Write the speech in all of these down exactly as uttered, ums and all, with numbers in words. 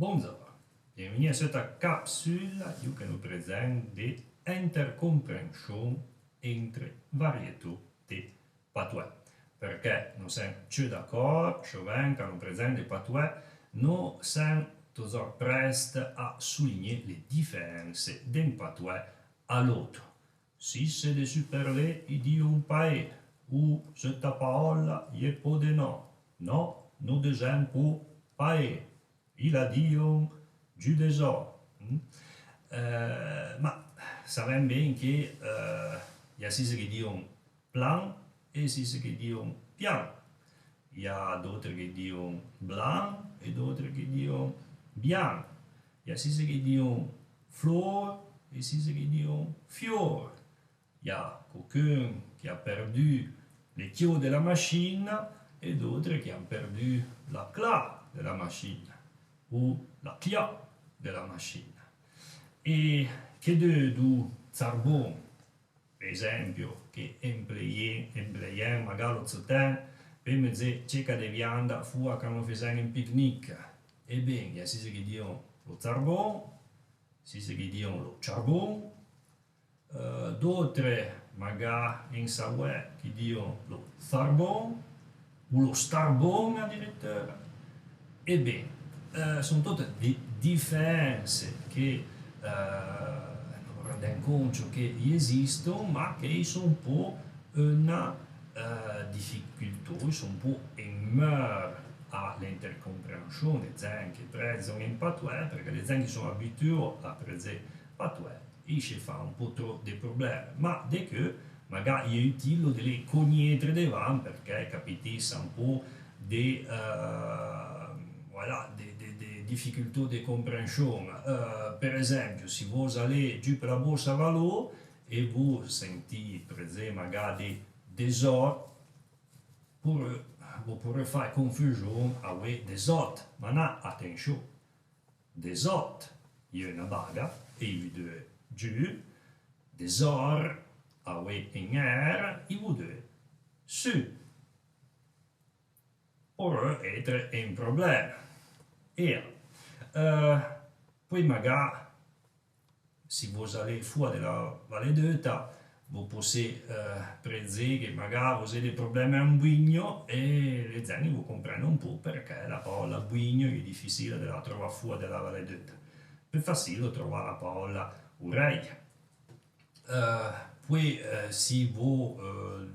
Bondzor. Bienvenu a seta capsula, iou que no prézente de intercompréhension entre variétaux de patouè. Perqué no sen tcheut d'acor, chovèn, can no prézente de patouè, no sen todzor preste a souligné le diférense d'un patouè a l'otre. Si se de Superlé i dion paé, ou seta paola i é po de no. No, no dezèn po paé. I la dion dzu de zo. Mm? Eh, ma savèn ben que, eh, i a sise que dion plan é sise que dion pian. I a d'otre que dion blan é d'otre que dion bian. I a sise que dion flor é sise que dion fior. I a quauqu'un que a perdu le quio de la machina é d'otre que an perdu la cla de la machina ou la cla de la machina. É que de, dou tsarbon, per ézempio, que empleyen, empleyen maga lo tsetèn, pe me dze tseca de vianda foua can no fezèn un picnic. É ben, i a sise que dion lo tsarbon, sise que dion lo tsarbon, eh, d'otre maga en Savoie que dion lo tsarbon, ou lo starbon adiritura. É ben, eh, son tote di-, diférense que, eh, no rendèn concho que i existon, ma que i son po una, eh, dificultò, i son po un meur a l'intercompréhension de dzen que prézon en patouè, perqué de dzen que son abituò a prézé patouè, i se fa un po tro de problème. Ma de que maga i é utilo de le cognétre devan, perqué capitisse un po de, eh, voilà, de, de, de dificultò de compréhension. Eh, per ézempio, si vo alé dzu pe la Bossa Valò é vo sentì prézé maga de dezor, por, vo poré fa confujon awé dezot, ma na, atenchon. Dezot, i é una baga, é i vo due dzu, dezor, awé un R, i vo due su. Por étre un problème. É, eh, poué maga, si vo alé foua de la Valle d'Euta, vo possé, eh, prézé que maga vo é de problème en Bouigno, é le dzen i vo comprèn un po perqué la paola Bouigno i é dificile de la trovà foua de la Valle d'Euta. Pe facile trovà la paola Oureille. Eh, poué, eh, si vo, eh,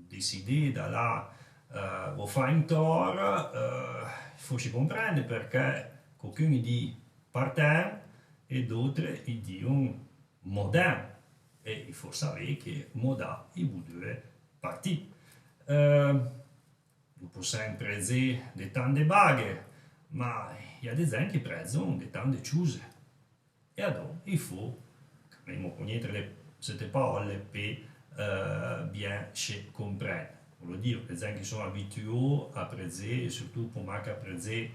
décidé d'alà, eh, vo fa un tor, eh, i fo se comprèn perqué quauqu'un i di partin é d'otre i dion modin. É i fo savé que modà i vo due partì. Eh, no possèn prézé de tan de bague, ma i a de dzen que prézon de tan de tsouse. É adon i fo, can mèmo cognétre le, sete paole pe, eh, bien se comprèn. Voulo dir, pe dzen que son abituò a prézé, é surtou po maca prézé,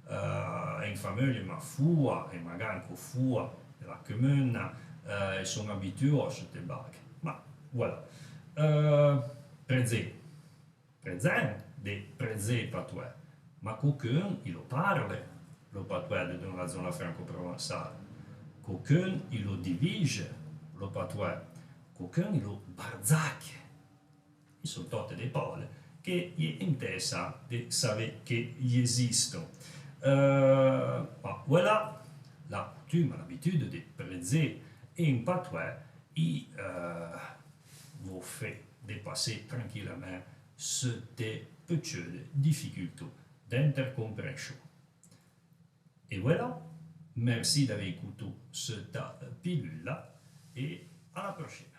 eh, en fameuille, ma foua, é maga anco foua de la comuna, eh, i son abituò a sete bague. Ma, voilà. Eh, prézé. Prézon de prézé patouè, ma quauqu'un i lo parle, lo patouè de, dedeun la zona francoprovençale. Quauqu'un i lo divise, lo patouè. Quauqu'un i lo barzaque. I son tote de paole que i é intèressà de savé que i existon. Eh, ma voilà, la coutuma, l'abitude de prézé en patouè, i, eh, vo fé de passé tranquillamèn sete petite dificultò d'intercompréhension. É voilà, merci d'avé écoutó seta pilula é a la prochaine.